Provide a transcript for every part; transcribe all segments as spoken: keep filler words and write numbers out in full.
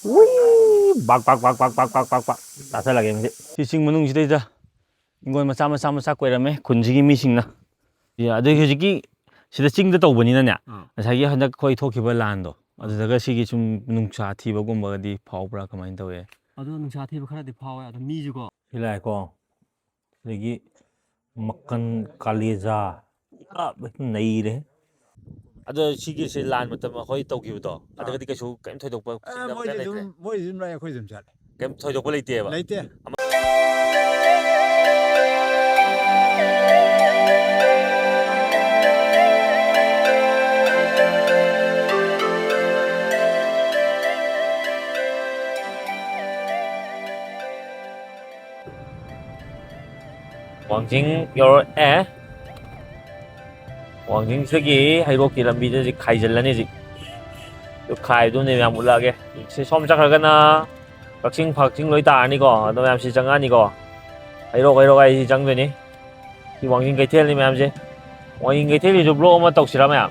ꯎꯏ! ꯕꯥꯛ, ꯕꯥꯛ, ꯕꯥꯛ꯫ ꯇꯥꯁꯜꯂꯒꯦ ꯃꯁꯤ꯫ ꯁꯤ ꯆꯤꯡ ꯃꯅꯨꯡꯁꯤꯗꯩꯗ ꯍꯤꯡꯒꯣꯜ ꯃꯆꯥ, ꯃꯆꯥ, ꯃꯆꯥ ꯀꯣꯏꯔꯝꯃꯦ ꯈꯨꯟꯁꯤꯒꯤ ꯃꯤꯁꯤꯡꯅ꯫ ꯌꯥ, ꯑꯗꯨꯒꯤ ꯍꯧꯖꯤꯛꯀꯤ ꯁꯤꯗ ꯆꯤꯡꯗ ꯇꯧꯕꯅꯤꯅꯅꯦ, ꯑꯥ꯫ ꯉꯁꯥꯏꯒꯤ ꯍꯟꯗꯛ ꯑꯩꯈꯣꯏ ꯊꯣꯛꯈꯤꯕ ꯂꯥꯟꯗꯣ, ꯑꯗꯨꯗꯒ ꯁꯤꯒꯤ ꯁꯨꯝ ꯅꯨꯡꯁꯥ ꯊꯤꯕꯒꯨꯝꯕꯒꯗꯤ ꯐꯥꯎꯕ꯭ꯔꯥ? ꯀꯃꯥꯏꯅ ꯇꯧꯋꯦ? ꯑꯗꯣ ꯅꯨꯡꯁꯥ ꯊꯤꯕ ꯈꯔꯗꯤ ꯐꯥꯎꯋꯦ, ꯑꯗꯣ ꯃꯤꯁꯨꯀꯣ꯫ ꯁꯤ ꯂꯥꯛꯑꯦꯀꯣ꯫ ꯑꯗꯒꯤ ꯃꯀꯟ, ꯀꯥꯂꯦꯖꯥ, ꯄꯨꯔꯥ ꯅꯩꯔꯦ꯫ ꯑꯗꯣ ꯁꯤꯒꯤꯁꯦ ꯂꯥꯟ ꯃꯇꯝ ꯑꯩꯈꯣꯏ ꯇꯧꯈꯤꯕꯗꯣ, ꯑꯥ꯫ ꯑꯗꯨꯒꯗꯤ ꯀꯩꯁꯨ ꯀꯩꯝ ꯊꯣꯏꯗꯣꯛꯄ ꯑꯦ, ꯁꯤꯡꯅꯕ ꯃꯣꯏꯗꯤ ꯀꯩꯝ ꯑꯗꯨꯝ, ꯂꯩꯇ꯭ꯔꯦ? ꯃꯣꯏꯗꯤ ꯑꯗꯨꯝ ꯂꯥꯛꯑꯦ, ꯑꯩꯈꯣꯏ ꯑꯗꯨꯝ ꯆꯠꯂꯦ꯫ ꯀꯩꯝ ꯊꯣꯏꯗꯣꯛꯄ ꯂꯩꯇꯦꯕ? ꯂꯩꯇꯦ꯫ ꯋꯥꯡꯖꯤꯡ ꯌꯧꯔꯛꯑꯦ꯫ ꯋꯥꯡꯖꯤꯡꯁꯤꯗꯒꯤ ꯍꯩꯔꯣꯛꯀꯤ ꯂꯝꯕꯤꯗ ꯍꯧꯖꯤꯛ ꯈꯥꯏꯖꯤꯜꯂꯅꯤ ꯍꯧꯖꯤꯛ꯫ ꯑꯗꯨ ꯈꯥꯏꯗꯨꯅꯦ ꯃꯌꯥꯝ ꯎꯠꯂꯛꯑꯒꯦ꯫ ꯁꯤ ꯁꯣꯝ ꯆꯠꯈ꯭ꯔꯒꯅ ꯀꯛꯆꯤꯡ ꯐꯥꯛꯆꯤꯡ ꯂꯣꯏ ꯇꯥꯔꯅꯤꯀꯣ꯫ ꯑꯗꯣ ꯃꯌꯥꯝ ꯁꯤ ꯆꯪꯉꯛꯑꯅꯤꯀꯣ꯫ ꯍꯩꯔꯣꯛ, ꯍꯩꯔꯣꯛ ꯍꯥꯏꯁꯤ ꯆꯪꯗꯣꯏꯅꯤ꯫ ꯁꯤ ꯋꯥꯡꯖꯤꯡ ꯀꯩꯊꯦꯜꯅꯤ ꯃꯌꯥꯝꯁꯦ꯫ ꯋꯥꯡꯖꯤꯡ ꯀꯩꯊꯦꯜꯒꯤꯁꯨ vlog ꯑꯃ ꯇꯧꯁꯤꯔꯥ ꯃꯌꯥꯝ?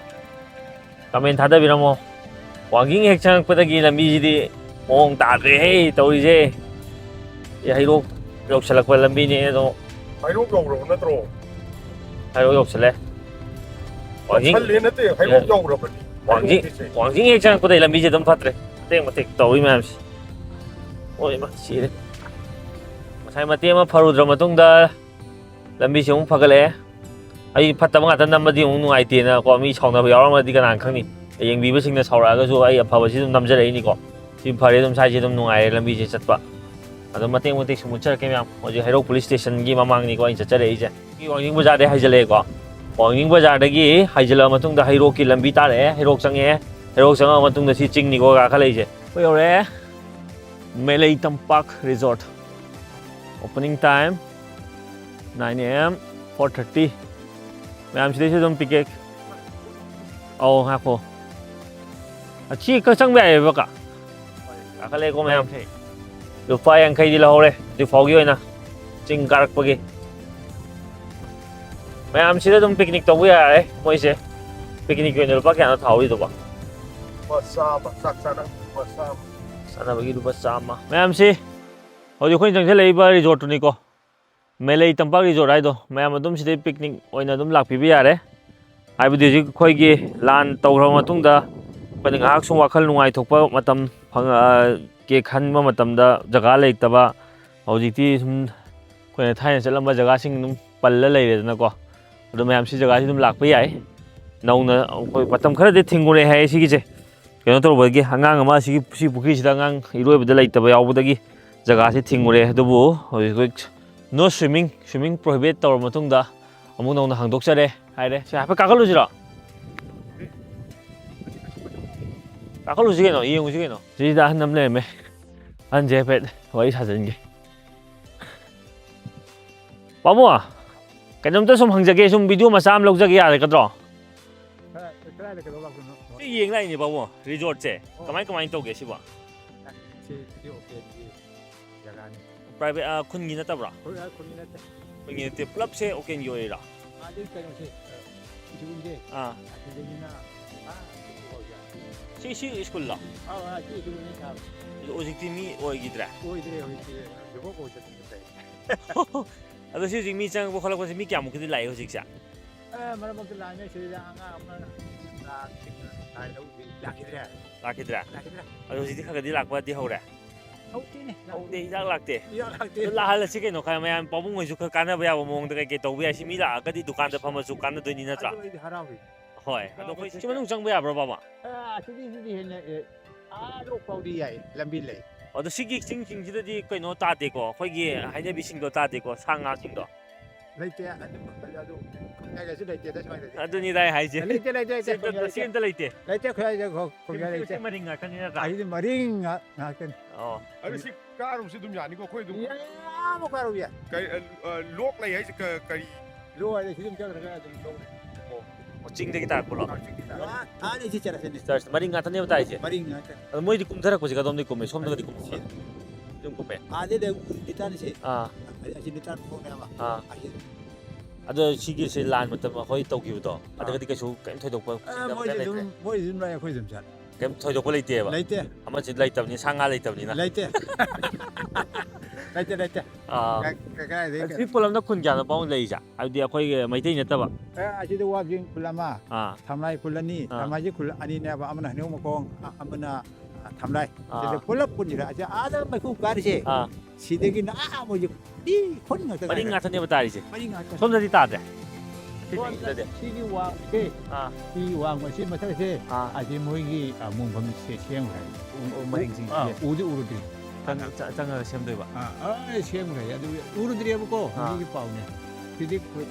Comment ꯊꯥꯗꯕꯤꯔꯝꯃꯣ꯫ ꯋꯥꯡꯖꯤꯡ ꯍꯦꯛ ꯆꯪꯉꯛꯄꯗꯒꯤ ꯂꯝꯕꯤꯁꯤꯗꯤ ꯃꯑꯣꯡ ꯇꯥꯗ꯭ꯔꯦꯍꯦ ꯇꯧꯔꯤꯁꯦ꯫ ꯁꯤ ꯍꯩꯔꯣꯛ ꯌꯧꯁꯜꯂꯛꯄ ꯂꯝꯕꯤꯅꯦ ꯑꯗꯣ꯫ ꯍꯩꯔꯣꯛ ꯌꯧꯔꯕ ꯅꯠꯇ꯭ꯔꯣ? ꯍꯩꯔꯣꯛ ꯌꯧꯁꯜꯂꯦ꯫ ꯋꯥꯡꯖꯤꯡ ꯌꯧꯁꯜꯂꯦ ꯅꯠꯇꯦ, ꯍꯩꯔꯣꯛ ꯑꯦ, ꯌꯧꯔꯕꯅꯤ꯫ ꯋꯥꯡꯖꯤꯡ, ꯍꯩꯔꯣꯛꯀꯤꯁꯦ꯫ ꯋꯥꯡꯖꯤꯡ ꯍꯦꯛ ꯆꯪꯉꯛꯄꯗꯒꯤ ꯂꯝꯕꯤꯁꯦ ꯑꯗꯨꯝ ꯐꯠꯇ꯭ꯔꯦ꯫ ꯃꯇꯦꯛ ꯃꯇꯦꯛ ꯇꯧꯔꯤ ꯃꯌꯥꯝꯁꯦ꯫ ꯍꯣꯏ, ꯏꯃꯥ, ꯁꯤꯔꯦ꯫ ꯉꯁꯥꯏ ꯃꯇꯦꯛ ꯑꯃ ꯐꯔꯨꯗ꯭ꯔ ꯃꯇꯨꯡꯗ ꯂꯝꯕꯤꯁꯦ ꯑꯃꯨꯛ ꯐꯒꯠꯂꯛꯑꯦ꯫ ꯑꯩ ꯐꯠꯇꯕ ꯉꯥꯛꯇ ꯅꯝꯕꯗꯤ ꯑꯃꯨꯛ ꯅꯨꯡꯉꯥꯏꯇꯦꯅꯀꯣ, ꯃꯤ ꯁꯥꯎꯅꯕ ꯌꯥꯎꯔꯝꯃꯗꯤ ꯀꯅꯥꯅ ꯈꯪꯅꯤ? ꯌꯦꯡꯕꯤꯕꯁꯤꯡꯅ ꯁꯥꯎꯔꯛꯑꯒꯁꯨ ꯑꯩ ꯑꯐꯕꯁꯤ ꯑꯗꯨꯝ ꯅꯝꯖꯔꯛꯏꯅꯤꯀꯣ꯫ ꯁꯤ ꯐꯔꯦ, ꯑꯗꯨꯝ ꯁ꯭ꯋꯥꯏꯁꯦ ꯑꯗꯨꯝ ꯅꯨꯡꯉꯥꯏꯔꯦ ꯂꯝꯕꯤꯁꯦ ꯆꯠꯄ꯫ ꯑꯗꯣ ꯃꯇꯦꯛ ꯃꯇꯦꯛ ꯁꯨꯝ ꯎꯠꯆꯔꯛꯀꯦ ꯃꯌꯥꯝ꯫ ꯍꯧꯖꯤꯛ ꯍꯩꯔꯣꯛ police stationꯒꯤ ꯃꯃꯥꯡꯅꯤꯀꯣ ꯑꯩꯅ ꯆꯠꯆꯔꯛꯏꯁꯦ꯫ ꯁꯤ ꯋꯥꯡꯖꯤꯡ ꯕꯖꯥꯔꯗꯩ ꯍꯥꯏꯖꯜꯂꯛꯑꯦꯀꯣ꯫ ꯋꯥꯡꯖꯤꯡ ꯕꯖꯥꯔꯗꯒꯤ ꯍꯥꯏꯖꯜꯂꯛꯑ ꯃꯇꯨꯡꯗ ꯍꯩꯔꯣꯛꯀꯤ ꯂꯝꯕꯤ ꯇꯥꯔꯛꯑꯦ, ꯍꯩꯔꯣꯛ ꯆꯪꯉꯛꯑꯦ꯫ ꯍꯩꯔꯣꯛ ꯆꯪꯉꯛꯑ ꯃꯇꯨꯡꯗ ꯁꯤ ꯆꯤꯡꯅꯤꯀꯣ ꯀꯥꯈꯠꯂꯛꯏꯁꯦ꯫ ꯑꯩꯈꯣꯏ ꯌꯧꯔꯛꯑꯦ꯫ ꯃꯦꯂꯩ ꯇꯝꯄꯥꯛ resort꯫ Opening time nine A M, four thirty꯫ ꯃꯌꯥꯝ ꯁꯤꯗꯩꯁꯨ ꯑꯗꯨꯝ ꯄꯤꯀꯦ꯫ ꯑꯧ, ꯉꯥꯏꯈꯣ꯫ ꯑꯁꯤ ꯈꯛ ꯆꯪꯕ ꯌꯥꯏꯌꯦꯕ, ꯀꯥ? ꯀꯥꯈꯠꯂꯛꯑꯦꯀꯣ ꯃꯌꯥꯝ꯫ ꯂꯨꯄꯥ ꯌꯥꯡꯈꯩꯗꯤ ꯂꯧꯍꯧꯔꯦ ꯍꯧꯖꯤꯛ ꯐꯥꯎꯒꯤ ꯑꯣꯏꯅ, ꯆꯤꯡ ꯀꯥꯔꯛꯄꯒꯤ꯫ ꯃꯌꯥꯝ ꯁꯤꯗ ꯑꯗꯨꯝ picnic ꯇꯧꯕ ꯌꯥꯔꯦ ꯃꯣꯏꯁꯦ꯫ Picnicꯀꯤ ꯑꯣꯏꯅ ꯂꯨꯄꯥ ꯀꯌꯥꯅꯣ ꯊꯥꯍꯧꯔꯤꯗꯨꯕꯣ? ꯂꯨꯄꯥ ꯆꯥꯝꯃ, ꯆꯥꯛ ꯆꯥꯅ ꯂꯨꯄꯥ ꯆꯥꯝꯃ꯫ ꯆꯥꯅꯕꯒꯤ ꯂꯨꯄꯥ ꯆꯥꯝꯃ꯫ ꯃꯌꯥꯝꯁꯤ ꯍꯧꯖꯤꯛ ꯑꯩꯈꯣꯏꯅ ꯆꯪꯁꯤꯜꯂꯛꯏꯕ ꯔꯤꯖꯣꯔꯠꯇꯨꯅꯤꯀꯣ, ꯃꯦꯂꯩ ꯇꯝꯄꯥꯛ ꯔꯤꯖꯣꯔꯠ ꯍꯥꯏꯗꯣ꯫ ꯃꯌꯥꯝ ꯑꯗꯨꯝ ꯁꯤꯗꯩ ꯄꯤꯛꯅꯤꯛ ꯑꯣꯏꯅ ꯑꯗꯨꯝ ꯂꯥꯛꯄꯤꯕ ꯌꯥꯔꯦ꯫ ꯍꯥꯏꯕꯗꯤ ꯍꯧꯖꯤꯛ ꯑꯩꯈꯣꯏꯒꯤ ꯂꯥꯟ ꯇꯧꯈ꯭ꯔꯕ ꯃꯇꯨꯡꯗ ꯑꯩꯈꯣꯏꯅ ꯉꯥꯏꯍꯥꯛ ꯁꯨꯝ ꯋꯥꯈꯜ ꯅꯨꯡꯉꯥꯏꯊꯣꯛꯄ ꯃꯇꯝ ꯐꯪ-, ꯑ, ꯀꯦ ꯈꯟꯕ ꯃꯇꯝꯗ ꯖꯒꯥ ꯂꯩꯇꯕ, ꯍꯧꯖꯤꯛꯇꯤ ꯁꯨꯝ ꯑꯩꯈꯣꯏꯅ ꯊꯥꯏꯅ ꯆꯠꯂꯝꯕ ꯖꯒꯥꯁꯤꯡ ꯑꯗꯨꯝ ꯄꯜꯂ ꯂꯩꯔꯦꯗꯅꯀꯣ꯫ ꯑꯗꯣ ꯃꯌꯥꯝ ꯁꯤ ꯖꯒꯥꯁꯤ ꯑꯗꯨꯝ ꯂꯥꯛꯄ ꯌꯥꯏ꯫ ꯅꯧꯅ ꯑꯩꯈꯣꯏ ꯃꯇꯝ ꯈꯔꯗꯤ ꯊꯤꯡꯉꯨꯔꯦ ꯍꯥꯏꯌꯦ ꯁꯤꯒꯤꯁꯦ꯫ ꯀꯩꯅꯣ ꯇꯧꯕꯒꯤ ꯑꯉꯥꯡ ꯑꯃ ꯁꯤꯒꯤ, ꯁꯤ ꯄꯨꯈ꯭ꯔꯤꯁꯤꯗ ꯑꯉꯥꯡ ꯏꯔꯣꯏꯕꯗ ꯂꯩꯇꯕ ꯌꯥꯎꯕꯗꯒꯤ ꯖꯒꯥꯁꯤ ꯊꯤꯡꯉꯨꯔꯦ꯫ ꯑꯗꯨꯕꯨ ꯍꯧꯖꯤꯛ ꯍꯧꯖꯤꯛ no swimming, swimming prohibit ꯇꯧꯔꯕ ꯃꯇꯨꯡꯗ ꯑꯃꯨꯛ ꯅꯧꯅ ꯍꯥꯡꯗꯣꯛꯆꯔꯦ ꯍꯥꯏꯔꯦ꯫ ꯁꯤ ꯍꯥꯏꯐꯦꯠ ꯀꯥꯈꯠꯂꯨꯁꯤꯔꯣ? ꯀꯥꯈꯠꯂꯨꯁꯤ ꯀꯩꯅꯣ, ꯌꯦꯡꯉꯨꯁꯤ ꯀꯩꯅꯣ꯫ ꯁꯤꯗ ꯑꯍꯟ ꯑꯃ ꯂꯩꯔꯝꯃꯦ꯫ ꯑꯍꯟꯁꯦ ꯍꯥꯏꯐꯦꯠ ꯋꯥꯔꯤ ꯁꯥꯖꯟꯒꯦ꯫ ꯄꯥꯕꯨꯡ, ꯀꯩꯅꯣꯝꯇ ꯁꯨꯝ ꯍꯪꯖꯒꯦ, ꯁꯨꯝ ꯚꯤꯗꯤꯑꯣ ꯃꯆꯥ ꯑꯃ ꯂꯧꯖꯒꯦ, ꯌꯥꯒꯗ꯭ꯔꯣ? ꯀꯗꯥꯏ-, ꯀꯗꯥꯏꯗ ꯀꯩꯗꯧ ꯂꯥꯛꯇꯣꯏꯅꯣ? ꯁꯤ ꯌꯦꯡ ꯂꯥꯛꯏꯅꯦ ꯄꯥꯕꯨꯡ, ꯔꯤꯖꯣꯔꯠꯁꯦ꯫ ꯑꯣ꯫ ꯀꯃꯥꯏ ꯀꯃꯥꯏꯅ ꯇꯧꯒꯦ ꯁꯤꯕꯣ? ꯁꯤ, ꯁꯤ ꯑꯣꯀꯦꯒꯤ ꯖꯒꯥꯅꯤ꯫ ꯄ꯭ꯔꯥꯏꯚꯦꯠ, ꯑ, ꯈꯨꯟꯒꯤ ꯅꯠꯇꯕ꯭ꯔꯣ? ꯈꯨꯟ-, ꯑ, ꯈꯨꯟꯒꯤ ꯅꯠꯇꯦ꯫ ꯈꯨꯟꯒꯤ ꯅꯠꯇꯦ, ꯄꯨꯂꯞꯁꯦ ꯑꯣꯀꯦꯟꯒꯤ ꯑꯣꯏꯔꯤꯔꯣ? ꯑꯗꯨ ꯀꯩꯅꯣꯁꯦ, ꯑ, ꯁꯤꯒꯨꯝꯁꯦ꯫ ꯑꯥ꯫ ꯑꯁꯤꯗꯒꯤꯅ, ꯑꯥ, ꯁꯤ ꯐꯥꯎꯁꯦ꯫ ꯁꯤ, ꯁꯤ ꯁ꯭ꯀꯨꯜꯂꯣ? ꯑꯥ, ꯑꯥ, ꯁꯤ ꯁ꯭ꯀꯨꯜꯅꯤ ꯁꯥꯕ꯫ ꯑꯗꯣ ꯍꯧꯖꯤꯛꯇꯤ ꯃꯤ ꯑꯣꯏꯈꯤꯗ꯭ꯔꯦ? ꯑꯣꯏꯗ꯭ꯔꯦ, ꯍꯧꯖꯤꯛꯇꯤ ꯌꯨꯝꯐꯝ ꯑꯣꯏꯗ꯭ꯔꯦ꯫ ꯑꯗꯣ ꯁꯤ ꯍꯧꯖꯤꯛ ꯃꯤ ꯆꯪꯉꯛꯄ ꯈꯣꯠꯂꯛꯄꯁꯦ ꯃꯤ ꯀꯌꯥꯃꯨꯛꯀꯗꯤ ꯂꯥꯛꯏ ꯍꯧꯖꯤꯛꯁꯦ? ꯑꯦ, ꯃꯔꯛ ꯃꯔꯛꯇ ꯂꯥꯛꯑꯝꯃꯦ, ꯁꯤꯗ ꯑꯉꯥꯡ ꯑꯃ ꯂꯥꯛ-, ꯂꯥꯛꯈꯤꯗ꯭ꯔꯦ꯫ ꯂꯥꯛꯈꯤꯗ꯭ꯔꯦ? ꯂꯥꯛꯈꯤꯗ꯭ꯔꯦ꯫ ꯑꯗꯣ ꯍꯧꯖꯤꯛꯇꯤ ꯈꯔ ꯈꯔꯗꯤ ꯂꯥꯛꯄꯗꯤ ꯍꯧꯔꯦ? ꯍꯧꯗꯦꯅꯦ, ꯍꯧꯗꯦ, ꯏꯂꯥꯛ ꯂꯥꯛꯇꯦ꯫ ꯏꯂꯥꯛ ꯂꯥꯛꯇꯦ꯫ ꯑꯗꯣ ꯂꯥꯛꯍꯜꯂꯁꯤ ꯀꯩꯅꯣ, ꯈꯔ ꯃꯌꯥꯝ ꯄꯥꯕꯨꯡ ꯍꯣꯏꯁꯨ ꯈꯔ ꯀꯥꯟꯅꯕ ꯌꯥꯕ ꯃꯑꯣꯡꯗ ꯀꯩ ꯀꯩ ꯇꯧꯕ ꯌꯥꯏ? ꯁꯤ ꯃꯤ ꯂꯥꯛꯑꯒꯗꯤ ꯗꯨꯀꯥꯟꯗ ꯐꯝꯃꯁꯨ ꯀꯥꯟꯅꯗꯣꯏꯅꯤ ꯅꯠꯇ꯭ꯔꯥ? ꯑꯗꯨ ꯑꯩꯗꯤ ꯍꯔꯥꯎꯏ꯫ ꯍꯣꯏ, ꯑꯗꯣ ꯑꯩꯈꯣꯏ ꯁꯤ ꯃꯅꯨꯡ ꯆꯪꯕ ꯌꯥꯕ꯭ꯔꯣ, ꯄꯥꯕꯨꯡ? ꯑꯥ, ꯁꯤꯗꯤ, ꯁꯤꯗꯤ ꯍꯦꯟꯅ, ꯑꯦ, ꯑꯥ, ꯂꯣꯛ ꯐꯥꯎꯗꯤ ꯌꯥꯏ, ꯂꯝꯕꯤ ꯂꯩ꯫ ꯑꯗꯣ ꯁꯤꯒꯤ ꯆꯤꯡꯁꯤꯡꯁꯤꯗꯗꯤ ꯀꯩꯅꯣ ꯇꯥꯗꯦꯀꯣ, ꯑꯩꯈꯣꯏꯒꯤ ꯍꯩꯅꯕꯤꯁꯤꯡꯗꯣ ꯇꯥꯗꯦꯀꯣ, ꯁꯥ ꯉꯥꯁꯤꯡꯗꯣ? ꯂꯩꯇꯦ, ꯑꯗꯨ, ꯑꯗꯨ, ꯈꯨꯟꯌꯥꯏꯗꯁꯨ ꯂꯩꯇꯦꯗ ꯁ꯭ꯋꯥꯏꯗꯗꯤ꯫ ꯑꯗꯨꯅꯤꯗ ꯑꯩ ꯍꯥꯏꯁꯦ꯫ ꯂꯩꯇꯦ, ꯂꯩꯇꯦ, ꯂꯩꯇꯦ, ꯁꯤ ꯑꯝꯇ, ꯈꯨꯟꯌꯥꯏ ꯁꯤ ꯂꯩꯇꯦ꯫ ꯑꯝꯇ ꯂꯩꯇꯦ꯫ ꯂꯩꯇꯦ, ꯈꯨꯟꯌꯥꯏꯗ ꯈꯣ-, ꯈꯨꯟꯌꯥꯏ ꯁꯤ, ꯂꯩꯇꯦ꯫ ꯁꯤ ꯃꯔꯤꯡ ꯉꯥꯛꯇꯅꯤ ꯅꯠꯇ꯭ꯔꯥ? ꯑꯁꯤꯗꯤ ꯃꯔꯤꯡ ꯉꯥꯛ-, ꯉꯥꯛꯇꯅꯤ꯫ ꯑꯣ꯫ ꯑꯗꯨ ꯁꯤ ꯀꯥꯔꯨꯁꯤ ꯑꯗꯨꯝ ꯌꯥꯅꯤꯀꯣ, ꯑꯩꯈꯣꯏ ꯑꯗꯨꯝ꯫ ꯌꯥꯝ ꯀꯥꯔꯨ ꯌꯥꯏ꯫ ꯀꯔꯤ, ꯑ, ꯑ, ꯂꯣꯛ ꯂꯩ ꯍꯥꯏꯁꯦ ꯀ-, ꯀꯔꯤ? ꯂꯣꯛ ꯍꯥꯏꯁꯦ ꯁꯤ ꯑꯗꯨꯝ ꯆꯠꯈ꯭ꯔꯒ ꯑꯗꯨꯝ ꯂꯣꯛ ꯂꯩ꯫ ꯑꯣ꯫ ꯑꯣ, ꯆꯤꯡꯗꯒꯤ ꯇꯥꯔꯛꯄ꯭ꯔꯣ? ꯑꯥ, ꯆꯤꯡꯗꯒꯤ ꯇꯥꯔꯛꯄ꯫ ꯑꯥ, ꯑꯥ, ꯂꯩꯁꯤ ꯆꯠꯂꯁꯤꯅꯦ꯫ ꯆꯔꯆ ꯃꯔꯤꯡ ꯉꯥꯛꯇꯅꯦꯕ ꯇꯥꯏꯁꯦ? ꯃꯔꯤꯡ ꯉꯥꯛꯇ꯫ ꯑꯗꯣ ꯃꯣꯏꯗꯤ ꯀꯨꯝꯊꯔꯛꯄꯁꯦ ꯀꯗꯣꯝꯗꯒꯤ ꯀꯨꯝꯃꯦ? ꯁꯣꯝꯗꯒꯗꯤ ꯀꯨꯝꯃꯛꯄ꯭ꯔꯥ? ꯁꯤ꯫ ꯑꯗꯨꯝ ꯀꯨꯝꯃꯦ? ꯑꯥꯗꯩ ꯂꯩ, ꯅꯤꯇꯥꯟꯁꯦ꯫ ꯑꯥ꯫ ꯑꯁꯤ ꯅꯤꯇꯥꯟ ꯈꯣꯡꯅꯦꯕ꯫ ꯑꯥ꯫ ꯑꯁꯤ꯫ ꯑꯗꯣ ꯁꯤꯒꯤꯁꯦ ꯂꯥꯟ ꯃꯇꯝ ꯑꯩꯈꯣꯏ ꯇꯧꯈꯤꯕꯗꯣ, ꯑꯥ꯫ ꯑꯗꯨꯒꯗꯤ ꯀꯩꯁꯨ ꯀꯩꯝ ꯊꯣꯏꯗꯣꯛꯄ ꯑꯥ, ꯆꯤꯡꯗꯕ ꯃꯣꯏꯁꯨ ꯀꯩꯝ ꯑꯗꯨꯝ, ꯂꯩꯇ꯭ꯔꯦ? ꯃꯣꯏꯁꯨ ꯑꯗꯨꯝ ꯂꯥꯛꯑꯦ, ꯑꯩꯈꯣꯏ ꯑꯗꯨꯝ ꯆꯠꯂꯦ꯫ ꯀꯩꯝ ꯊꯣꯏꯗꯣꯛꯄ ꯂꯩꯇꯦꯕ? ꯂꯩꯇꯦ꯫ ꯑꯃꯁꯨ ꯂꯩꯇꯕꯅꯤ, ꯁꯥ ꯉꯥ ꯂꯩꯇꯕꯅꯤꯅ꯫ ꯂꯩꯇꯦ꯫ ꯂꯩꯇꯦ, ꯂꯩꯇꯦ꯫ ꯑꯥ꯫ ꯀ-, ꯀ-, ꯀꯗꯥꯏꯗꯒꯤ ꯑꯁꯤ ꯄꯣꯂꯝꯗ ꯈꯨꯟ ꯀꯌꯥꯅꯣ ꯄꯥꯎ ꯂꯩꯔꯤꯁꯦ? ꯍꯥꯏꯕꯗꯤ ꯑꯩꯈꯣꯏꯒꯤ ꯃꯩꯇꯩ ꯅꯠꯇꯕ꯫ ꯑꯦ, ꯑꯁꯤꯗ ꯋꯥꯕꯖꯤꯡ ꯈꯨꯜ ꯑꯃ, ꯑꯥ꯫ ꯊꯝꯂꯥꯏ ꯈꯨꯜ ꯑꯅꯤ, ꯑꯥ꯫ ꯊꯝꯂꯥꯏꯁꯦ ꯈꯨꯜ ꯑꯅꯤꯅꯦꯕ, ꯑꯃꯅ ꯍꯩꯅꯧ ꯃꯈꯣꯡ, ꯑ-, ꯑꯃꯅ, ꯑ, ꯊꯝꯂꯥꯏ꯫ ꯑꯥ꯫ ꯁꯤꯗ ꯄꯨꯂꯞ ꯄꯨꯟꯁꯤꯔ ꯑꯁꯤ ꯑꯥꯗ ꯃꯩꯈꯨ ꯀꯥꯔꯤꯁꯦ꯫ ꯑꯥ꯫ ꯁꯤꯗꯒꯤꯅ ꯑꯥ ꯃꯣꯏꯁꯦ ꯄꯔꯤ ꯈꯨꯟ ꯉꯥꯛꯇ ꯄꯔꯤꯡ ꯉꯥꯏꯔꯦ꯫ ꯉꯥꯛꯇꯅꯦꯕ ꯇꯥꯔꯤꯁꯦ꯫ ꯄꯔꯤꯡ ꯉꯥꯛꯇ꯫ ꯁꯣꯝꯗꯗꯤ ꯇꯥꯗ꯭ꯔꯦ꯫ ꯁꯤꯗꯤ ꯁꯣꯝꯗ ꯁꯤꯗꯗꯤ꯫ ꯁꯤꯒꯤ ꯋꯥꯡꯁꯦ, ꯑꯥ꯫ ꯁꯤ ꯋꯥꯡ ꯃꯁꯤ ꯃꯊꯛꯁꯦ, ꯑꯥ꯫ ꯑꯁꯤ ꯃꯣꯏꯒꯤ, ꯑ, ꯃꯣꯡꯐꯝꯁꯦ ꯁꯦꯝꯈ꯭ꯔꯦ꯫ ꯎ-, ꯎ-, ꯃꯔꯤꯡꯁꯤꯡꯁꯦ꯫ ꯑꯥ, ꯎꯗꯤ ꯎꯔꯨꯗ꯭ꯔꯤ꯫ ꯆꯪ-, ꯆ-, ꯆꯪꯉꯒ ꯁꯦꯝꯗꯣꯏꯕ꯫ ꯑꯥ, ꯑꯥ, ꯁꯦꯝꯈ꯭ꯔꯦ꯫ ꯑꯗꯨ ꯎꯔꯨꯗ꯭ꯔꯤꯕꯀꯣ, ꯑꯥ꯫ ꯃꯤꯒꯤ ꯄꯥꯎꯅꯦ꯫ ꯁꯤꯗꯤ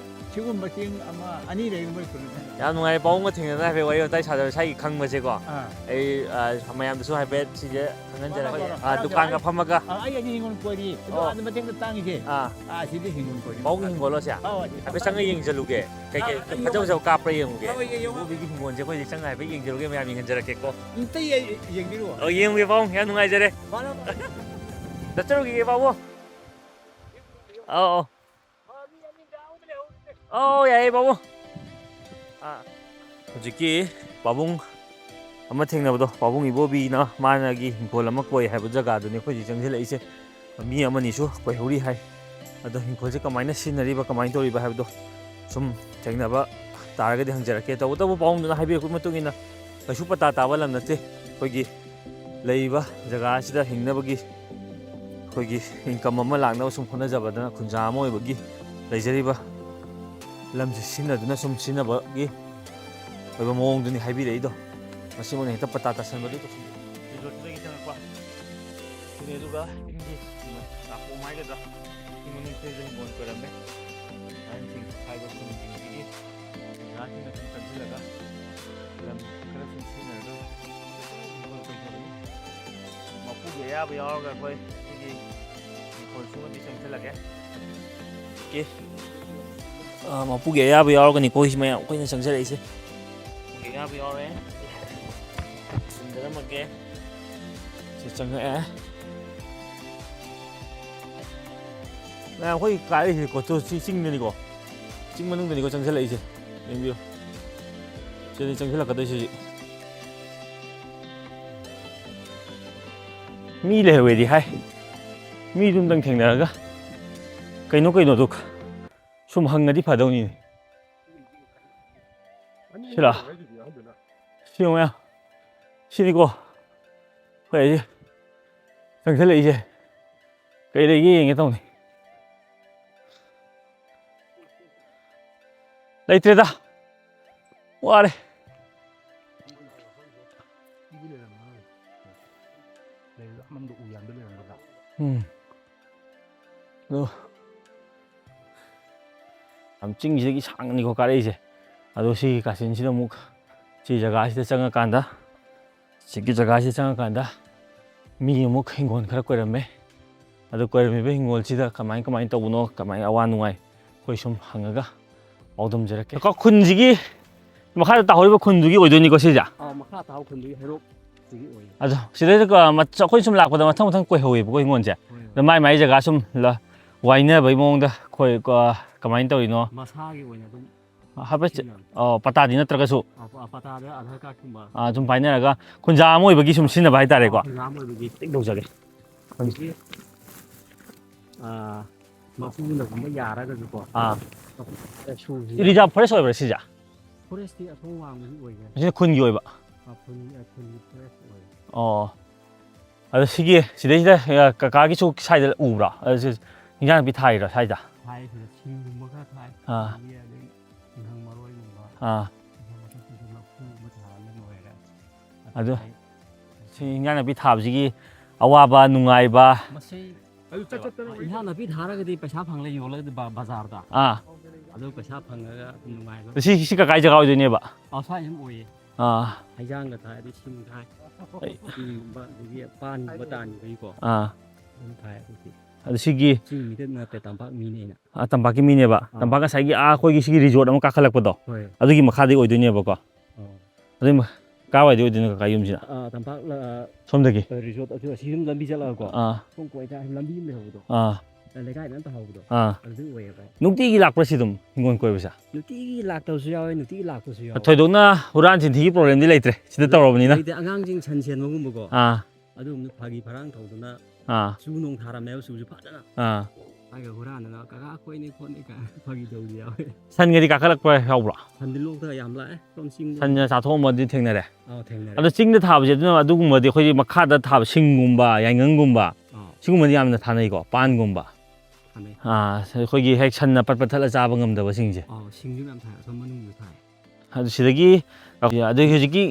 ꯁꯤꯒꯨꯝꯕ ꯆꯤꯡ ꯑꯃ ꯑꯅꯤ ꯂꯩꯔꯤ ꯃꯣꯏ ꯈꯨꯟ꯫ ꯌꯥꯝ ꯅꯨꯡꯉꯥꯏ, ꯄꯥꯕꯨꯡꯒ ꯊꯦꯡꯅꯗꯅ ꯍꯥꯏꯐꯦꯠ ꯋꯥꯔꯤ ꯋꯥꯇꯥꯏ ꯁꯥꯗꯕ ꯏꯁꯥꯒꯤ ꯈꯪꯕꯁꯦꯀꯣ꯫ ꯑꯥ꯫ ꯑꯩ, ꯑ, ꯃꯌꯥꯝꯗꯁꯨ ꯍꯥꯏꯐꯦꯠ ꯁꯤꯁꯦ ꯈꯪꯍꯟꯖꯔꯒꯦ꯫ ꯃꯥꯅꯦ, ꯃꯥꯅꯦ꯫ ꯑꯥ, ꯗꯨꯀꯥꯟꯒ ꯐꯝꯃꯒ꯫ ꯑꯥ, ꯑꯩ ꯑꯅꯤ ꯍꯤꯡꯒꯣꯜ ꯀꯣꯏꯔꯤ꯫ ꯑꯗꯣ ꯑꯣ꯫ ꯑꯥꯗ ꯃꯇꯦꯡꯗ ꯇꯥꯡꯉꯤꯁꯦ꯫ ꯑꯥ꯫ ꯑꯥ, ꯁꯤꯗꯤ ꯍꯤꯡꯒꯣꯜ ꯀꯣꯏꯔꯤ꯫ ꯄꯥꯕꯨꯡꯒꯤ ꯍꯤꯡꯒꯣꯜꯂꯣ ꯁꯦ? ꯑꯥꯎ, ꯑꯁꯤ ꯍꯥꯏꯐꯦꯠ ꯆꯪꯉ ꯌꯦꯡꯁꯤꯜꯂꯨꯒꯦ꯫ ꯀꯩ ꯀꯩ ꯑꯥ, ꯐꯖ ꯐꯖꯕ ꯀꯥꯞꯄ꯭ꯔꯥ ꯌꯦꯡꯉꯨꯒꯦ꯫ ꯑꯥꯎ, ꯌꯦꯡꯉꯣ꯫ ꯏꯕꯣꯕꯤꯒꯤ ꯍꯤꯡꯒꯣꯜꯁꯦ ꯑꯩꯈꯣꯏꯗꯤ ꯆꯪꯉ ꯍꯥꯏꯐꯦꯠ ꯌꯦꯡꯁꯤꯜꯂꯨꯒꯦ, ꯃꯌꯥꯝ ꯌꯦꯡꯍꯟꯖꯔꯛꯀꯦꯀꯣ꯫ ꯑꯝꯇ ꯌꯦ-, ꯌꯦꯡꯕꯤꯔꯨꯑꯣ꯫ ꯑꯣ, ꯌꯦꯡꯉꯨꯒꯦ ꯄꯥꯕꯨꯡ, ꯌꯥꯝ ꯅꯨꯡꯉꯥꯏꯖꯔꯦ꯫ ꯃꯥꯅ ꯆꯠꯆꯔꯨꯈꯤꯒꯦ ꯄꯥꯕꯨꯡ꯫ ꯑꯧ, ꯑꯧ꯫ ꯑꯧ, ꯌꯥꯏꯌꯦ ꯄꯥꯕꯨꯡ꯫ ꯑꯥ꯫ ꯍꯧꯖꯤꯛꯀꯤ ꯄꯥꯕꯨꯡ ꯑꯃ ꯊꯦꯡꯅꯕꯗꯣ, ꯄꯥꯕꯨꯡ ꯏꯕꯣꯕꯤꯅ ꯃꯥꯅꯒꯤ ꯍꯤꯡꯈꯣꯜ ꯑꯃ ꯀꯣꯏ ꯍꯥꯏꯕ ꯖꯒꯥꯗꯨꯅꯤ ꯑꯩꯈꯣꯏ ꯍꯧꯖꯤꯛ ꯆꯪꯁꯤꯜꯂꯛꯏꯁꯦ꯫ ꯃꯤ ꯑꯃꯅꯤꯁꯨ ꯀꯣꯏꯍꯧꯔꯤ ꯍꯥꯏ꯫ ꯑꯗꯣ ꯍꯤꯡꯈꯣꯜꯁꯦ ꯀꯃꯥꯏꯅ ꯁꯤꯖꯤꯟꯅꯔꯤꯕ, ꯀꯃꯥꯏꯅ ꯇꯧꯔꯤꯕ ꯍꯥꯏꯕꯗꯣ ꯁꯨꯝ ꯊꯦꯡꯅꯕ ꯇꯥꯔꯒꯗꯤ ꯍꯪꯖꯔꯛꯀꯦ꯫ ꯇꯧꯕꯇꯕꯨ ꯄꯥꯕꯨꯡꯗꯨꯅ ꯍꯥꯏꯕꯤꯔꯛꯄꯒꯤ ꯃꯇꯨꯡ ꯏꯟꯅ ꯀꯩꯁꯨ ꯄꯇꯥ ꯇꯥꯕ ꯂꯝ ꯅꯠꯇꯦ꯫ ꯑꯩꯈꯣꯏꯒꯤ ꯂꯩꯔꯤꯕ ꯖꯒꯥ ꯑꯁꯤꯗ ꯍꯤꯡꯅꯕꯒꯤ ꯑꯩꯈꯣꯏꯒꯤ income ꯑꯃ ꯂꯥꯛꯅꯕ ꯁꯨꯝ ꯍꯣꯠꯅꯖꯕꯗꯅ ꯈꯨꯟꯖꯥ ꯑꯃ ꯑꯣꯏꯕꯒꯤ ꯂꯩꯖꯔꯤꯕ ꯂꯝꯁꯤ ꯁꯤꯖꯤꯟꯅꯗꯨꯅ ꯁꯨꯝ ꯁꯤꯖꯤꯟꯅꯕꯒꯤ ꯑꯣꯏꯕ ꯃꯑꯣꯡꯗꯨꯅꯤ ꯍꯥꯏꯕꯤꯔꯛꯏꯗꯣ꯫ ꯃꯁꯤꯃꯛꯅ ꯍꯦꯛꯇ ꯄꯇꯥ ꯇꯥꯁꯟꯕꯗꯨ ꯇꯧꯁꯤꯟꯕꯤꯌꯨ꯫ Resortꯇꯨꯗꯒꯤ ꯆꯪꯉꯛꯄ꯫ ꯁꯤꯅꯦ, ꯑꯗꯨꯒ ꯏꯪꯒꯤ ꯅꯥꯄꯣꯝ ꯍꯥꯏꯒꯗ꯭ꯔꯥ, ꯁꯤ ꯃꯅꯨꯡꯁꯤꯗꯁꯨ ꯍꯤꯡꯒꯣꯜ ꯀꯣꯏꯔꯝꯃꯦ꯫ ꯑꯍꯟꯁꯤꯡ ꯍꯥꯏꯕ ꯈꯨꯟꯁꯤꯡꯁꯤꯒꯤ ꯑꯣꯖꯥꯁꯤꯡꯅ ꯁꯨꯝ ꯆꯪꯁꯤꯜꯂꯒ ꯂꯝ ꯈꯔ ꯁꯨꯝ ꯁꯤꯖꯤꯟꯅꯔꯒ ꯍꯤꯡꯒꯣꯜ ꯀꯣꯏꯖꯕꯅꯤ꯫ ꯃꯄꯨꯒꯤ ꯑꯌꯥꯕ ꯌꯥꯎꯔꯒ ꯑꯩꯈꯣꯏ ꯁꯤꯒꯤ ꯍꯤꯡꯈꯣꯜ ꯁꯨꯕꯗꯤ ꯆꯪꯁꯤꯜꯂꯒꯦ꯫ ꯑꯣꯀꯦ꯫ ꯑꯥ, ꯃꯄꯨꯒꯤ ꯑꯌꯥꯕ ꯌꯥꯎꯔꯒꯅꯤꯀꯣ ꯁꯤ ꯃꯌꯥꯝ ꯑꯩꯈꯣꯏꯅ ꯆꯪꯖꯔꯛꯏꯁꯦ꯫ ꯃꯄꯨꯒꯤ ꯑꯌꯥꯕ ꯌꯥꯎꯔꯦ꯫ ꯊꯝꯖꯔꯝꯃꯒꯦ꯫ ꯁꯤ ꯆꯪꯉꯛꯑꯦ꯫ ꯃꯌꯥꯝ ꯑꯩꯈꯣꯏ ꯀꯥꯔꯛꯏꯁꯦꯀꯣ, ꯆꯤꯡ-, ꯆꯤꯡꯗꯅꯤꯀꯣ꯫ ꯆꯤꯡ ꯃꯅꯨꯡꯗꯅꯤꯀꯣ ꯆꯪꯁꯤꯜꯂꯛꯏꯁꯦ꯫ ꯌꯦꯡꯕꯤꯌꯨ꯫ ꯁꯤꯗꯅꯤ ꯆꯪꯁꯤꯜꯂꯛꯀꯗꯣꯏꯁꯤ ꯍꯧꯖꯤꯛ꯫ ꯃꯤ ꯂꯩꯍꯧꯋꯦꯗꯤ ꯍꯥꯏ꯫ ꯃꯤꯗꯨ ꯑꯝꯇꯪ ꯊꯦꯡꯅꯔꯒ ꯀꯩꯅꯣ ꯀꯩꯅꯣꯗꯣ ꯁꯨꯝ ꯍꯪꯉꯗꯤ ꯐꯗꯧꯅꯤꯅꯦ꯫ ꯁꯤꯔꯥ? ꯁꯤ ꯌꯦꯡꯉꯣ ꯃꯌꯥꯝ꯫ ꯁꯤꯅꯤꯀꯣ ꯑꯩꯈꯣꯏ ꯑꯩꯁꯦ ꯆꯪꯁꯤꯜꯂꯛꯏꯁꯦ꯫ ꯀꯩ ꯂꯩꯒꯦ ꯌꯦꯡꯒꯦ ꯇꯧꯅꯤ꯫ ꯂꯩꯇ꯭ꯔꯦꯗ꯫ ꯋꯥꯔꯦ꯫ ꯎꯝ꯫ ꯑꯗꯣ ꯌꯥꯝ ꯆꯤꯡꯁꯤꯗꯒꯤ ꯁꯥꯡꯅꯤꯀꯣ ꯀꯥꯔꯛꯏꯁꯦ꯫ ꯑꯗꯣ ꯁꯤꯒꯤ ꯀꯥꯆꯤꯟꯁꯤꯗ ꯑꯃꯨꯛ ꯁꯤ ꯖꯒꯥꯁꯤꯗ ꯆꯪꯉꯀꯥꯟꯗ ꯁꯤꯒꯤ ꯖꯒꯥꯁꯤ ꯆꯪꯉꯀꯥꯟꯗ ꯃꯤ ꯑꯃꯨꯛ ꯍꯤꯡꯒꯣꯜ ꯈꯔ ꯀꯣꯏꯔꯝꯃꯦ꯫ ꯑꯗꯨ ꯀꯣꯏꯔꯝꯃꯤꯕ ꯍꯤꯡꯒꯣꯜꯁꯤꯗ ꯀꯃꯥꯏ ꯀꯃꯥꯏꯅ ꯇꯧꯕꯅꯣ, ꯀꯃꯥꯏꯅ ꯑꯋꯥ ꯅꯨꯡꯉꯥꯏ, ꯑꯩꯈꯣꯏ ꯁꯨꯝ ꯍꯪꯉꯒ ꯄꯥꯎꯗꯝꯖꯔꯛꯀꯦ꯫ ꯀꯣ, ꯈꯨꯟꯁꯤꯒꯤ ꯃꯈꯥꯗ ꯇꯥꯍꯧꯔꯤꯕ ꯈꯨꯟꯗꯨꯒꯤ ꯑꯣꯏꯗꯣꯏꯅꯤꯀꯣ ꯁꯤꯁꯦ? ꯑꯥ, ꯃꯈꯥ ꯇꯥꯍꯧ ꯈꯨꯟꯗꯨꯒꯤ ꯍꯩꯔꯣꯛꯁꯤꯒꯤ ꯑꯣꯏꯌꯦ꯫ ꯑꯗꯣ ꯁꯤꯗꯩꯗ ꯀ-, ꯃꯆ-, ꯑꯩꯈꯣꯏ ꯁꯨꯝ ꯂꯥꯛꯄꯗ ꯃꯊꯪ ꯃꯊꯪ ꯀꯣꯏꯍꯧꯋꯦꯕꯀꯣ ꯍꯤꯡꯒꯣꯜꯁꯦ꯫ ꯍꯣꯏ, ꯍꯣꯏ꯫ ꯑꯗꯣ ꯃꯥꯏ ꯃꯥꯏ ꯖꯒꯥ ꯁꯨꯝ ꯂ-, ꯋꯥꯏꯅꯕꯩ ꯃꯑꯣꯡꯗ ꯑꯩꯈꯣꯏ ꯀ-, ꯀꯃꯥꯏꯅ ꯇꯧꯔꯤꯅꯣ? ꯃꯁꯥꯒꯤ ꯑꯣꯏꯅ ꯑꯗꯨꯝ ꯍꯥꯏꯐꯦꯠ ꯁꯤ-, ꯁꯤꯖꯤꯟꯅꯕ꯫ ꯑꯣ, ꯄꯇꯥꯗꯤ ꯅꯠꯇ꯭ꯔꯒꯁꯨ? ꯑ, ꯄ-, ꯄꯇꯥꯗ ꯑꯙꯥꯔ ꯀꯥꯔꯗꯀꯨꯝꯕ꯫ ꯑ, ꯁꯨꯝ ꯄꯥꯏꯅꯔꯒ ꯈꯨꯟꯖꯥ ꯑꯃ ꯑꯣꯏꯕꯒꯤ ꯁꯨꯝ ꯁꯤꯖꯤꯟꯅꯕ ꯍꯥꯏꯇꯥꯔꯦꯀꯣ? ꯈꯨꯟꯖꯥ ꯑꯃ ꯑꯣꯏꯕꯒꯤ꯫ ꯆꯦꯛ ꯇꯧꯖꯒꯦ꯫ ꯍꯧꯖꯤꯛꯀꯤ, ꯑ, ꯃꯄꯨꯅꯒꯨꯝꯕ ꯌꯥꯔꯒꯁꯨꯀꯣ꯫ ꯑꯥ꯫ ꯁꯨꯁꯤ꯫ ꯔꯤꯖꯥꯔꯚ ꯐꯣꯔꯦꯁ ꯑꯣꯏꯕ꯭ꯔꯥ ꯁꯤꯁꯦ? ꯐꯣꯔꯦꯁꯇꯤ ꯑꯁꯣꯝ ꯋꯥꯡꯃꯗꯤ ꯑꯣꯏꯈ꯭ꯔꯦ꯫ ꯑꯁꯤꯅ ꯈꯨꯟꯒꯤ ꯑꯣꯏꯕ? ꯑ, ꯈꯨꯟ, ꯑ, ꯈꯨꯟꯒꯤ ꯐꯣꯔꯦꯁ ꯑꯣꯏꯔꯦ꯫ ꯑꯣ꯫ ꯑꯗꯣ ꯁꯤꯒꯤ, ꯁꯤꯗꯩꯁꯤꯗ, ꯑ, ꯀꯀꯥꯒꯤꯁꯨ ꯁ꯭ꯋꯥꯏꯗ ꯎꯕ꯭ꯔꯣ? ꯑ, ꯁꯤ ꯍꯤꯟꯖꯥꯡ ꯅꯥꯄꯤ ꯊꯥꯔꯤꯔꯣ ꯁ꯭ꯋꯥꯏꯗ? ꯊꯥꯏ, ꯁꯤꯗ ꯁꯤꯡꯒꯨꯝꯕ ꯈꯔ ꯊꯥꯏ꯫ ꯑꯥ꯫ ꯑꯗꯒꯤ, ꯑꯗꯩ ꯇꯤꯜꯍꯧ ꯃꯔꯣꯏꯒꯨꯝꯕ꯫ ꯑꯥ꯫ ꯃꯈꯜ ꯃꯈꯜ ꯁꯨꯅ ꯂꯐꯨꯒꯨꯝꯕ ꯊꯥꯔꯒ ꯂꯣꯏꯔꯦ꯫ ꯑꯗꯨ ꯑꯇꯩ ꯁꯤ ꯍꯤꯟꯖꯥꯡ ꯅꯥꯄꯤ ꯊꯥꯕꯁꯤꯒꯤ ꯑꯋꯥꯕ, ꯅꯨꯡꯉꯥꯏꯕ? ꯃꯁꯤ ꯑꯗꯨ ꯆꯠ ꯆꯠꯇꯅ ꯑꯣꯏ ꯏꯟꯁꯥꯡ ꯅꯥꯄꯤ ꯊꯥꯔꯒꯗꯤ ꯄꯩꯁꯥ ꯐꯪꯂꯦ, ꯌꯣꯜꯂꯒꯗꯤ ꯕ-, ꯕꯖꯥꯔꯗ꯫ ꯑꯥ꯫ ꯑꯗꯨ ꯄꯩꯁꯥ ꯐꯪꯉꯒ ꯑꯗꯨꯝ ꯅꯨꯡꯉꯥꯏꯕ꯫ ꯁꯤ, ꯁꯤ ꯀꯀꯥꯏ ꯖꯒꯥ ꯑꯣꯏꯗꯣꯏꯅꯦꯕ? ꯑꯥ, ꯁ꯭ꯋꯥꯏ ꯑꯗꯨꯝ ꯑꯣꯏꯌꯦ꯫ ꯑꯥ꯫ ꯍꯩꯖꯥꯡꯒ ꯊꯥꯔꯗꯤ ꯁꯤꯡ ꯊꯥꯏ꯫ ꯑꯩ ꯁꯤꯡꯒꯨꯝꯕ ꯑꯗꯒꯤ ꯄꯥꯟꯒꯨꯝꯕ ꯇꯥꯟꯕꯒꯤꯀꯣ꯫ ꯑꯥ꯫ ꯑꯗꯨꯝ ꯊꯥꯏ ꯑꯗꯨꯗꯤ꯫ ꯑꯗꯨ ꯁꯤꯒꯤ ꯆꯤꯡ ꯃꯤꯗ ꯅꯠꯇꯦ, ꯇꯝꯄꯥꯛ ꯃꯤꯅꯦ ꯑꯩꯅ꯫ ꯑꯥ, ꯇꯝꯄꯥꯛꯀꯤ ꯃꯤꯅꯦꯕ꯫ ꯑꯥ꯫ ꯇꯝꯄꯥꯛ ꯉꯁꯥꯏꯒꯤ ꯑꯥ ꯑꯩꯈꯣꯏꯒꯤ ꯁꯤꯒꯤ ꯔꯤꯖꯣꯔꯠ ꯑꯃ ꯀꯥꯈꯠꯂꯛꯄꯗꯣ꯫ ꯍꯣꯏ꯫ ꯑꯗꯨꯒꯤ ꯃꯈꯥꯗꯤ ꯑꯣꯏꯗꯣꯏꯅꯦꯕꯀꯣ꯫ ꯑꯣ꯫ ꯑꯗꯨꯏ ꯃ-, ꯀꯥꯏꯋꯥꯏꯗꯩ ꯑꯣꯏꯗꯣꯏꯅꯣ ꯀꯀꯥ ꯌꯨꯝꯁꯤꯅ? ꯑꯥ, ꯇꯝꯄꯥꯛ ꯂ-, ꯑꯥ, ꯁꯣꯝꯗꯒꯤ? ꯑ, ꯔꯤꯖꯣꯔꯠ ꯑꯗꯨ ꯑꯁꯤ ꯁꯨꯝ ꯂꯝꯕꯤ ꯆꯠꯂꯒꯀꯣ꯫ ꯑꯥ꯫ ꯁꯣꯝ ꯀꯣꯏꯗ ꯂꯝꯕꯤ ꯑꯃ ꯂꯩꯍꯧꯕꯗꯣ꯫ ꯑꯥ꯫ ꯂꯩꯀꯥꯏꯗ ꯑꯝꯇ ꯍꯧꯕꯗꯣ꯫ ꯑꯥ꯫ ꯑꯗꯨꯗꯩ ꯑꯣꯏꯌꯦꯕ꯫ ꯅꯨꯡꯇꯤꯒꯤ ꯂꯥꯛꯄ꯭ꯔꯥ ꯁꯤ ꯑꯗꯨꯝ ꯍꯤꯡꯒꯣꯜ ꯀꯣꯏꯕꯁꯦ? ꯅꯨꯡꯇꯤꯒꯤ ꯂꯥꯛꯇꯕꯁꯨ ꯌꯥꯎꯋꯦ, ꯅꯨꯡꯇꯤꯒꯤ ꯂꯥꯛꯄꯁꯨ ꯌꯥꯎꯋꯦ꯫ ꯊꯣꯏꯗꯣꯛꯅ ꯍꯨꯔꯥꯟ ꯆꯤꯟꯊꯤꯒꯤ ꯄ꯭ꯔꯣꯕ꯭ꯂꯦꯝꯗꯤ ꯂꯩꯇ꯭ꯔꯦ ꯁꯤꯗ ꯇꯧꯔꯕꯅꯤꯅ? ꯂꯩꯇꯦ, ꯑꯉꯥꯡꯁꯤꯡ ꯁꯟ ꯁꯦꯟꯕꯒꯨꯝꯕꯀꯣ꯫ ꯑꯥ꯫ ꯑꯗꯨꯒꯨꯝꯕꯗ ꯐꯥꯒꯤ ꯐꯔꯥꯡ ꯇꯧꯗꯅ ꯑꯥ ꯆꯨ ꯅꯣꯡ ꯊꯥꯔꯝꯃꯦꯕ, ꯆꯨꯁꯨ ꯐꯖꯅ꯫ ꯑꯥ ꯍꯥꯏꯒ ꯍꯨꯔꯥꯟꯗꯅ "ꯀꯀꯥ ꯑꯩꯈꯣꯏꯅꯤ" ꯈꯣꯠꯅꯤ ꯀꯥꯏꯅ ꯐꯥꯒꯤ ꯇꯧꯕꯗꯤ ꯌꯥꯎꯋꯦ꯫ ꯁꯟꯒꯗꯤ ꯀꯥꯈꯠꯂꯛꯄ ꯌꯥꯎꯕ꯭ꯔꯣ? ꯁꯟꯗꯤ ꯂꯣꯛꯇ ꯌꯥꯝ ꯂꯥꯛꯑꯦ ꯁꯣꯝ ꯆꯤꯡꯗ꯫ ꯁꯟꯅ ꯆꯥꯊꯣꯛꯑꯝꯕꯗꯤ ꯊꯦꯡꯅꯔꯦ? ꯑꯥ, ꯊꯦꯡꯅꯔꯦ꯫ ꯑꯗꯣ ꯆꯤꯡꯗ ꯊꯥꯕꯁꯦ ꯑꯗꯨꯅ, ꯑꯗꯨꯒꯨꯝꯕꯗꯤ ꯑꯩꯈꯣꯏꯒꯤ ꯃꯈꯥꯗ ꯊꯥꯕ ꯁꯤꯡꯒꯨꯝꯕ, ꯌꯥꯏꯉꯪꯒꯨꯝꯕ, ꯑꯥ, ꯁꯤꯒꯨꯝꯕꯗꯤ ꯌꯥꯝꯅ ꯊꯥꯅꯩꯀꯣ, ꯄꯥꯟꯒꯨꯝꯕ꯫ ꯊꯥꯅꯩ꯫ ꯑꯥ, ꯑꯩꯈꯣꯏꯒꯤ ꯍꯦꯛ ꯁꯟꯅ ꯄꯠ ꯄꯠ ꯊꯠꯂ ꯆꯥꯕ ꯉꯝꯗꯕꯁꯤꯡꯁꯦ꯫ ꯑꯥ, ꯁꯤꯡꯁꯨ ꯃꯌꯥꯝ ꯊꯥꯏ, ꯑꯁꯣꯝ ꯃꯅꯨꯡꯗꯁꯨ ꯊꯥꯏ꯫ ꯑꯗꯨ ꯁꯤꯗꯒꯤ, ꯑꯗꯨ ꯍꯧꯖꯤꯛꯀꯤ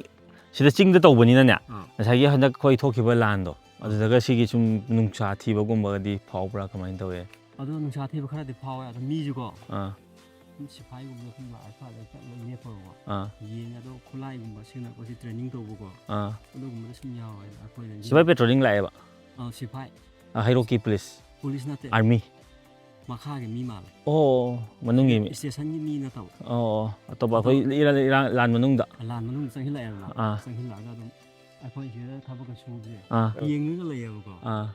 ꯁꯤꯗ ꯆꯤꯡꯗ ꯇꯧꯕꯅꯤꯅꯅꯦ, ꯑꯥ꯫ ꯉꯁꯥꯏꯒꯤ ꯍꯟꯗꯛ ꯑꯩꯈꯣꯏ ꯊꯣꯛꯈꯤꯕ ꯂꯥꯟꯗꯣ, ꯑꯥ꯫ ꯑꯗꯨꯗꯒ ꯁꯤꯒꯤ ꯁꯨꯝ ꯅꯨꯡꯁꯥ ꯊꯤꯕꯒꯨꯝꯕꯒꯗꯤ ꯐꯥꯎꯕ꯭ꯔꯥ, ꯀꯃꯥꯏꯅ ꯇꯧꯋꯦ? ꯑꯗꯣ ꯅꯨꯡꯁꯥ ꯊꯤꯕ ꯈꯔꯗꯤ ꯐꯥꯎꯋꯦ꯫ ꯑꯗꯣ ꯃꯤꯁꯨꯀꯣ, ꯑꯥ꯫ ꯁꯨꯝ ꯁꯤꯐꯥꯏꯒꯨꯝꯕ ꯁꯨꯝ ꯂꯥꯛꯑ ꯁ꯭ꯋꯥꯏꯗ ꯆꯠꯂ ꯂꯦꯞꯄꯒꯀꯣ, ꯑꯥ꯫ ꯌꯦꯡꯉꯦ꯫ ꯑꯗꯣ ꯈꯨꯠꯂꯥꯏꯒꯨꯝꯕ ꯁꯤꯖꯤꯟꯅꯔꯛꯄꯁꯦ training ꯇꯧꯕꯀꯣ, ꯑꯥ꯫ ꯑꯗꯨꯒꯨꯝꯕꯗ ꯁꯨꯝ ꯌꯥꯎꯋꯦ ꯑꯩꯈꯣꯏꯅ꯫ ꯁꯤꯐꯥꯏ patrolling ꯂꯥꯛꯑꯦꯕ? ꯑꯥ, ꯁꯤꯐꯥꯏ꯫ ꯑꯥ, ꯍꯩꯔꯣꯛꯀꯤ police? Police ꯅꯠꯇꯦ꯫ Army? ꯃꯈꯥꯒꯤ ꯃꯤ ꯃꯥꯜꯂꯦ꯫ ꯑꯣ, ꯃꯅꯨꯡꯒꯤ ꯃꯤ꯫ Stationꯒꯤ ꯃꯤ ꯅꯠꯇꯕ꯫ ꯑꯣ, ꯑꯣ, ꯑꯇꯣꯞꯄ ꯑꯗꯣ ꯑꯩꯈꯣꯏ ꯏꯔꯥ-, ꯏꯔꯥ-, ꯂꯥꯟ ꯃꯅꯨꯡꯗ? ꯂꯥꯟ ꯃꯅꯨꯡꯗ ꯆꯪꯁꯤꯜꯂꯛꯑꯦꯗꯅ꯫ ꯑꯥ꯫ ꯆꯪꯁꯤꯜꯂꯛꯑꯒ ꯑꯗꯨꯝ ꯑꯩꯈꯣꯏ ꯁꯤꯗ ꯊꯕꯛꯀ ꯁꯨꯕꯁꯦ ꯑꯥ꯫ ꯌꯦꯡꯉꯒ ꯂꯩꯌꯦꯕꯀꯣ꯫ ꯑꯥ꯫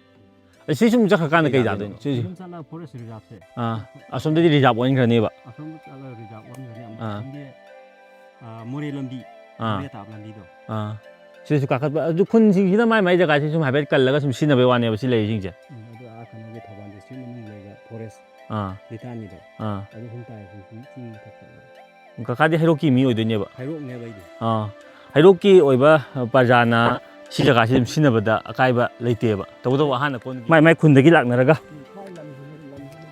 ꯑꯩ ꯁꯤ ꯁꯨꯝ ꯆꯠꯈ꯭ꯔꯀꯥꯟꯗ ꯀꯩ ꯀꯩ ꯇꯥꯗꯣꯏꯅꯣ? ꯇꯥꯗꯣꯏꯅꯣ? ꯁꯤꯁꯦ? ꯑꯗꯨꯝ ꯆꯠꯂꯒ forest reserveꯁꯦ꯫ ꯑꯥ꯫ ꯑꯁꯣꯝꯗꯗꯤ reserve ꯑꯣꯟꯈ꯭ꯔꯅꯦꯕ? ꯑꯁꯣꯝꯗ ꯆꯠꯂꯒ reserve ꯑꯣꯟꯈ꯭ꯔꯅꯤ꯫ ꯑꯃꯨꯛ ꯑꯥ꯫ ꯑꯁꯣꯝꯒꯤ, ꯑꯥ, ꯃꯣꯔꯦ ꯂꯝꯕꯤ, ꯑꯥ꯫ ꯃꯣꯔꯦ ꯇꯥꯕ ꯂꯝꯕꯤꯗꯣ꯫ ꯑꯥ꯫ ꯁꯤꯗꯁꯨ ꯀꯥꯈꯠꯄ, ꯑꯗꯨ ꯈꯨꯟꯁꯤꯡꯁꯤꯅ ꯃꯥꯏ ꯃꯥꯏ ꯖꯒꯥꯁꯤ ꯁꯨꯝ ꯍꯥꯏꯐꯦꯠ ꯀꯜꯂꯒ ꯁꯨꯝ ꯁꯤꯖꯤꯟꯅꯕꯩ ꯋꯥꯅꯦꯕ ꯁꯤ ꯂꯩꯔꯤꯁꯤꯡꯁꯦ? ꯎꯝ, ꯑꯗꯨ ꯑꯥ ꯀꯩꯅꯣꯒꯤ ꯊꯧꯕꯥꯜ district ꯃꯅꯨꯡ ꯂꯩꯕ forest ꯑꯥ꯫ ꯂꯤꯇꯥꯟꯒꯤꯗꯣ꯫ ꯑꯥ꯫ ꯑꯗꯨ ꯁꯨꯝ ꯇꯥꯏ, ꯁꯨꯝ, ꯁꯨꯝ ꯆꯤꯡ ꯃꯊꯛꯇ꯫ ꯀꯀꯥꯗꯤ ꯍꯩꯔꯣꯛꯀꯤ ꯃꯤ ꯑꯣꯏꯗꯣꯏꯅꯦꯕ? ꯍꯩꯔꯣꯛꯅꯦꯕ ꯑꯩꯗꯤ꯫ ꯑꯥ꯫ ꯍꯩꯔꯣꯛꯀꯤ ꯑꯣꯏꯕ ꯄ꯭ꯔꯖꯥꯅ ꯁꯤ ꯖꯒꯥꯁꯤ ꯑꯗꯨꯝ ꯁꯤꯖꯤꯟꯅꯕꯗ ꯑꯀꯥꯏꯕ ꯂꯩꯇꯦꯕ꯫ ꯇꯧꯕꯇꯕꯨ ꯑꯍꯥꯟꯅ ꯀꯣꯟ-, ꯃꯥꯏ ꯃꯥꯏ ꯈꯨꯟꯗꯒꯤ ꯂꯥꯛꯅꯔꯒ꯫ ꯎꯝ, ꯃꯥꯏ ꯂꯝꯁꯤꯅ, ꯂꯝꯁꯤꯅ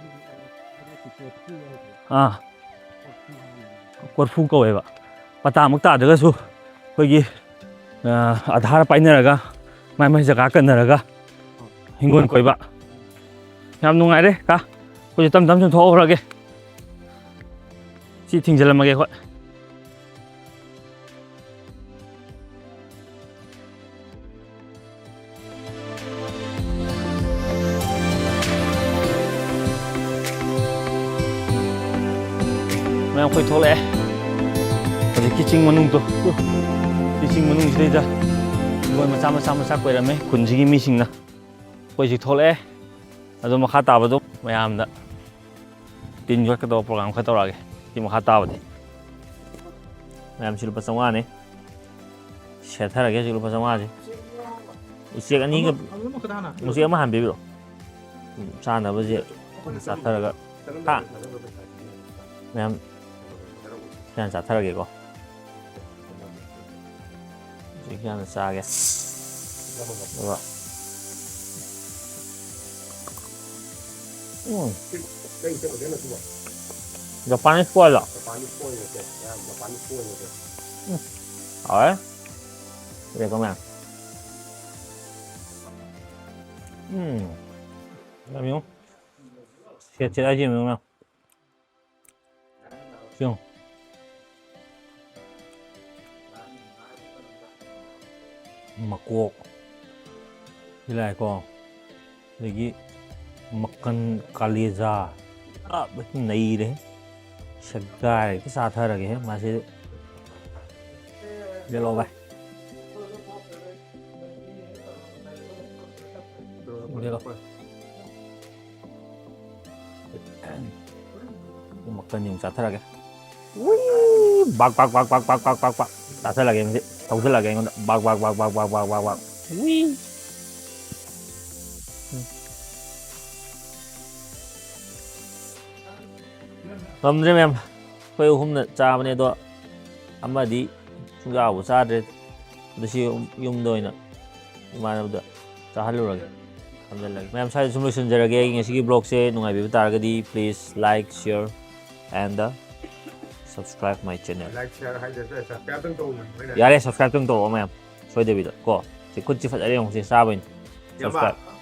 ꯍꯩꯔꯣꯛꯀꯤ ꯀꯣꯔꯐꯨ ꯍꯥꯏꯕ꯭ꯔꯥ? ꯑꯥ꯫ ꯀꯣꯔꯐꯨ ꯍꯥꯏꯕ꯭ꯔꯥ? ꯀꯣꯔꯐꯨ ꯀꯧꯋꯦꯕ꯫ ꯄꯇꯥꯃꯛ ꯇꯥꯗ꯭ꯔꯒꯁꯨ ꯑꯩꯈꯣꯏꯒꯤ, ꯑ, ꯑꯙꯥꯔ ꯄꯥꯏꯅꯔꯒ ꯃꯥꯏ ꯃꯥꯏ ꯖꯒꯥ ꯀꯟꯅꯔꯒ ꯍꯤꯡꯒꯣꯜ ꯀꯣꯏꯕ꯫ ꯌꯥꯝ ꯅꯨꯡꯉꯥꯏꯔꯦ ꯀꯥ꯫ ꯑꯩꯈꯣꯏꯁꯨ ꯇꯞ ꯇꯞ ꯁꯨꯝ ꯊꯣꯛꯍꯧꯔꯒꯦ꯫ ꯁꯤ ꯊꯤꯡꯖꯤꯜꯂꯝꯃꯒꯦ ꯑꯩꯈꯣꯏ꯫ ꯃꯌꯥꯝ ꯑꯩꯈꯣꯏ ꯊꯣꯛꯂꯛꯑꯦ꯫ ꯍꯧꯖꯤꯛꯀꯤ ꯆꯤꯡ ꯃꯅꯨꯡꯗꯣ, ꯁꯤ ꯆꯤꯡ ꯃꯅꯨꯡꯁꯤꯗꯩꯗ ꯍꯤꯡꯒꯣꯜ ꯃꯆꯥ ꯃꯆꯥ ꯃꯆꯥ ꯀꯣꯏꯔꯝꯃꯦ ꯈꯨꯟꯁꯤꯒꯤ ꯃꯤꯁꯤꯡꯅ꯫ ꯑꯩꯈꯣꯏ ꯍꯧꯖꯤꯛ ꯊꯣꯛꯂꯛꯑꯦ꯫ ꯑꯗꯣ ꯃꯈꯥ ꯇꯥꯕꯗꯣ ꯃꯌꯥꯝꯗ ꯇꯤꯟ ꯌꯣꯠꯀꯗꯧꯕ program ꯈꯔ ꯇꯧꯔꯛꯑꯒꯦ꯫ ꯁꯤ ꯃꯈꯥ ꯇꯥꯕꯗꯤ꯫ ꯃꯌꯥꯝꯁꯤ ꯂꯨꯄꯥ ꯆꯥꯝꯃꯉꯥꯅꯦ꯫ ꯁꯦꯠꯊꯔꯒꯦ ꯍꯧꯖꯤꯛ ꯂꯨꯄꯥ ꯆꯥꯝꯃꯉꯥꯁꯦ꯫ ꯎꯆꯦꯛ ꯑꯅꯤꯒ ꯑꯃ, ꯑꯃ ꯈꯛꯇ ꯍꯥꯟꯅ ꯍꯥꯞꯄꯤꯔꯣ꯫ ꯎꯆꯦꯛ ꯑꯃ ꯍꯥꯟꯕꯤꯔꯣ꯫ ꯎꯝ, ꯆꯥꯅꯕꯁꯦ ꯆꯥꯊꯔꯒ꯫ ꯍꯥ? ꯃꯌꯥꯝ ꯀꯌꯥꯝ ꯆꯥꯊꯔꯒꯦꯀꯣ꯫ ꯎꯆꯦꯛ ꯀꯌꯥꯝꯅ ꯆꯥꯒꯦ꯫ ꯑꯗꯨꯒ ꯎꯝ꯫ ꯀꯩ ꯆꯠꯂꯨꯒꯦ ꯅꯠꯇ꯭ꯔꯣ? Japanese ꯀꯣꯏꯜꯂꯣ? Japanese ꯀꯣꯏꯜ ꯅꯠꯇꯦ, ꯃꯌꯥꯝ Japanese ꯀꯣꯏꯜ ꯅꯠꯇꯦ꯫ ꯎꯝ꯫ ꯍꯥꯎꯔꯦ꯫ ꯎꯆꯦꯛꯀ ꯃꯌꯥꯝ꯫ ꯎꯝ꯫ ꯌꯥꯝ ꯌꯦꯡꯉꯨ꯫ ꯁꯦꯠ ꯁꯦꯠ ꯍꯥꯏꯁꯤ ꯌꯦꯡꯉꯨ ꯃꯌꯥꯝ꯫ ꯁꯤ ꯌꯦꯡꯉꯨ꯫ ꯃꯀꯣꯛ꯫ ꯁꯤ ꯂꯥꯛꯑꯦꯀꯣ꯫ ꯑꯗꯒꯤ ꯃꯀꯟ, ꯀꯥꯂꯦꯖꯥ꯫ ꯑ, ꯅꯩꯔꯦ꯫ ꯁꯦꯒꯥꯏꯔꯒ ꯆꯥꯊꯔꯒꯦ ꯃꯥꯁꯤ꯫ ꯌꯦꯂꯣ ꯚꯥꯏ꯫ ꯌꯦꯂꯣ꯫ ꯃꯀꯟ ꯌꯦꯡ ꯆꯥꯊꯔꯒꯦ꯫ ꯎꯏ! ꯕꯥꯛ, ꯕꯥꯛ, ꯕꯥꯛ꯫ ꯆꯥꯊꯠꯂꯒꯦ ꯃꯁꯤ꯫ ꯊꯧꯖꯤꯜꯂꯒꯦ ꯑꯩꯉꯣꯟꯗ꯫ ꯕꯥꯛ, ꯕꯥꯛ, ꯕꯥꯛ꯫ ꯎꯏ! ꯎꯝ꯫ ꯉꯝꯗ꯭ꯔꯦ ꯃꯌꯥꯝ꯫ ꯑꯩꯈꯣꯏ ꯑꯍꯨꯝꯅ ꯆꯥꯕꯅꯦ, ꯑꯗꯣ ꯑꯃꯗꯤ ꯁꯨꯡꯆꯥꯕꯨ ꯆꯥꯗ꯭ꯔꯦ꯫ ꯑꯗꯨ ꯁꯤ ꯌꯨꯝꯗ ꯑꯣꯏꯅ ꯏꯃꯥꯟꯅꯕꯗ ꯆꯥꯍꯜꯂꯨꯔꯒꯦ꯫ ꯊꯝꯖꯤꯜꯂꯒꯦ꯫ ꯃꯌꯥꯝ ꯁ꯭ꯋꯥꯏꯗ ꯁꯨꯝ ꯂꯣꯏꯁꯤꯟꯖꯔꯒꯦ꯫ ꯑꯩꯒꯤ ꯉꯁꯤꯒꯤ vlogꯁꯦ ꯅꯨꯡꯉꯥꯏꯕꯤꯕ ꯇꯥꯔꯒꯗꯤ please like, share and subscribe my channel꯫ Like, share ꯍꯥꯏꯗ꯭ꯔꯁꯨ subscribe ꯑꯗꯨꯝ ꯇꯧꯕꯅꯤ ꯃꯣꯏꯅ꯫ ꯌꯥꯔꯦ, subscribe ꯑꯗꯨꯝ ꯇꯧꯔꯛꯑꯣ ꯃꯌꯥꯝ꯫ ꯁꯣꯏꯗꯕꯤꯗ ꯀꯣ꯫ ꯁꯤ ꯈꯨꯠꯁꯤ ꯐꯖꯔꯦ ꯌꯦꯡꯉꯨ, ꯁꯤ ꯆꯥꯕꯩꯅꯤ꯫ ꯏꯌꯥꯝꯕ꯫ Subscribe꯫